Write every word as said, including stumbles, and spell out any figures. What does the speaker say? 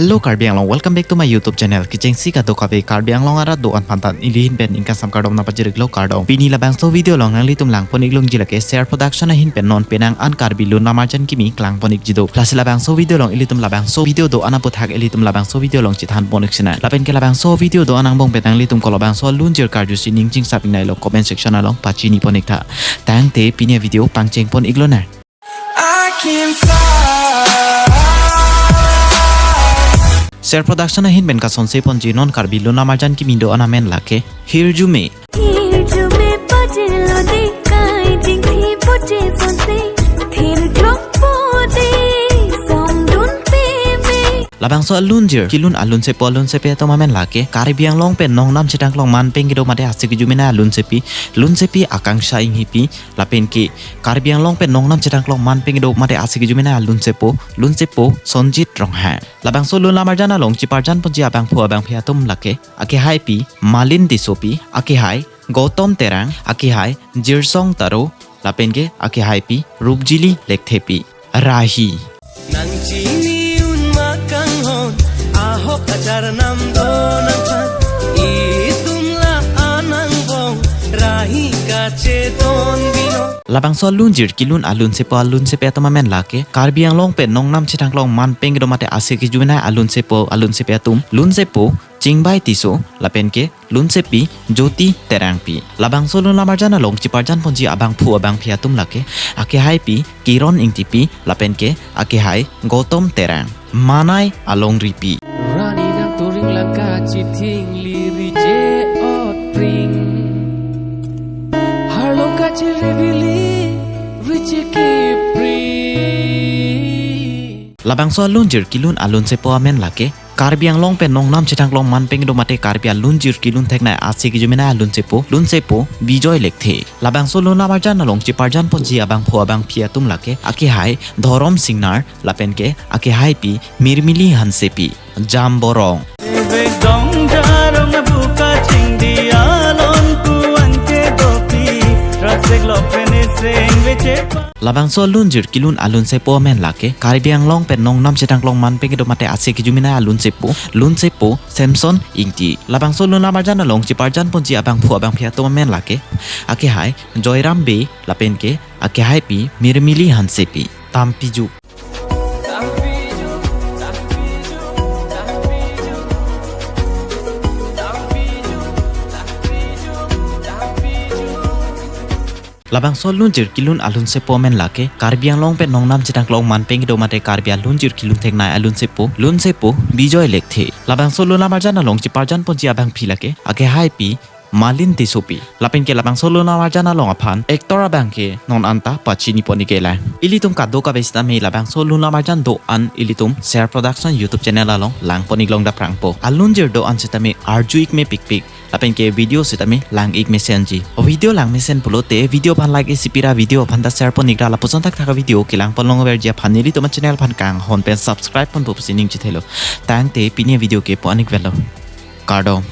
Hello Karbi Anglong, welcome back to my YouTube channel. Kechengsi kadokave Karbi Anglong arat do-an aphan ta neli ahin pen ingkang sam kardom nangpachiriklo, kardom. Pini labangso video along nanglitum langpon-ik longji lake Ser Production ahin pen non penang an Karbi Lun Lamarjan kimi klangpon-ikji do. Lasi labangso video along ilitum labangso video do-an aphuthak ilitum labangso video along chethanpon-ik sinang. Lapen ke labangso video do-an angbong pen nanglitum ko labangso alunjir karjusi ning chingsap-ik nanglo, comment section along pachinipon-ik tha. Tangte pini avideo pangchengpon-ik lonang. I can fly. Ser Production ahin pen kasonse ponji non Karbi Lun Lamarjan kimi do-an amen lake Hirjume. Hirjume pajirlo de kai dingthi poche sonse, thir klok po de somdun peme. Labangso alunjir kelun alunsepo alunsepi atum amen lake Karbi Anglong pen nongnam chethanglong man pen kedo mate ase kejumena alunsepi, lunsepi Akangsha Enghipi, lapen ke Karbi Anglong pen nongnam chethanglong man pen kedo mate ase kejumena alunsepo, lunsepo Sonjit Ronghang. Labangso Lun Lamarjan along cheparjan ponji abangphu abangphi atum lake, akehaipi Malin Tissopi, akehai Gautam Terang, akehai Jirsong Taro, lapen ke akehaipi Rupjili Lekthepi. Rahi. Nang chini un ma kanghon, ahok achar nam do nang phan. Itum la-an angbong, rahi kachedon bino. Labangso alunjir kelun alunsepo alunsepi atum amen lake Karbi Anglong pen nongnam chethanglong man pen kedo mate ase kejumena alunsepo alunsepi atum, lunsepo Chingbai Tisso, lapen ke lunsepi Jyoti Terangpi. Labangso Lun Lamarjan along cheparjan ponji abangphu abangphi atum lake, akehaipi Kiron Ingtipi, lapen ke akehai Gautam Terang. Manai Alongripi. Rani nang turing langka chithing liri je otpring. Harlo kachiri bili riche kipri. Labangso alunjir kelun alunsepo amen lake Karbi Anglong pen nongnam chethanglong man pen kedo mate Karbi alunjir kelun theknei ase kejumena alunsepo, lunsepo Bijoy Lekthe. Labangso Lun Lamarjan along cheparjan ponji abangphu abangphi atum lake, akehai Dhorom Singnar, lapen ke akehaipi Mirmili Hansepi. Jamborong. Bedong jarong buka chingdi alon kuan ke dopi, rasek lok pene seng veche pa. Labangso alunjir kelun alunsepo amen lake Karbi Anglong pen nongnam chethanglong man pen kedo mate ase kejumena alunsepo, lunsepo Samson Ingti. Labangso Lun Lamarjan along cheparjan ponji abangphu abangphi atum amen lake, akehai Joyram Bey, lapen ke akehaipi Mirmili Hansepi. Tampiju. Labangso alunjir kelun alunsepo amen lake Karbi Anglong pen nongnam chethanglong man pen kedo mate Karbi alunjir kelun theknei alunsepo, lunsepo Bijoy Lekthe. Labangso Lun Lamarjan along cheparjan ponji abangphi lake, akehaipi Malin Tissopi. Lapen ke labangso Lun Lamarjan along aphan actor abang ke non anta pachinipon-ik-elang. Ilitum kadokave sitame labangso Lun Lamarjan do-an ilitum Ser Production YouTube channel along langpon-ik long daprangpo. Alunjir do-an sitame arju-ik mepikpik, lapen ke video sitame lang-ik mesenji. Video lang mesen pulote video aphan like isi pira, video aphan ta share pon-ikra, lapuson thakthak video kelangpon longverji aphan nelitum channel aphan kanghon pen subscribe ponpo pusi ning chethelo. Tangte pini video ke pu-an-ik velo. Kardom.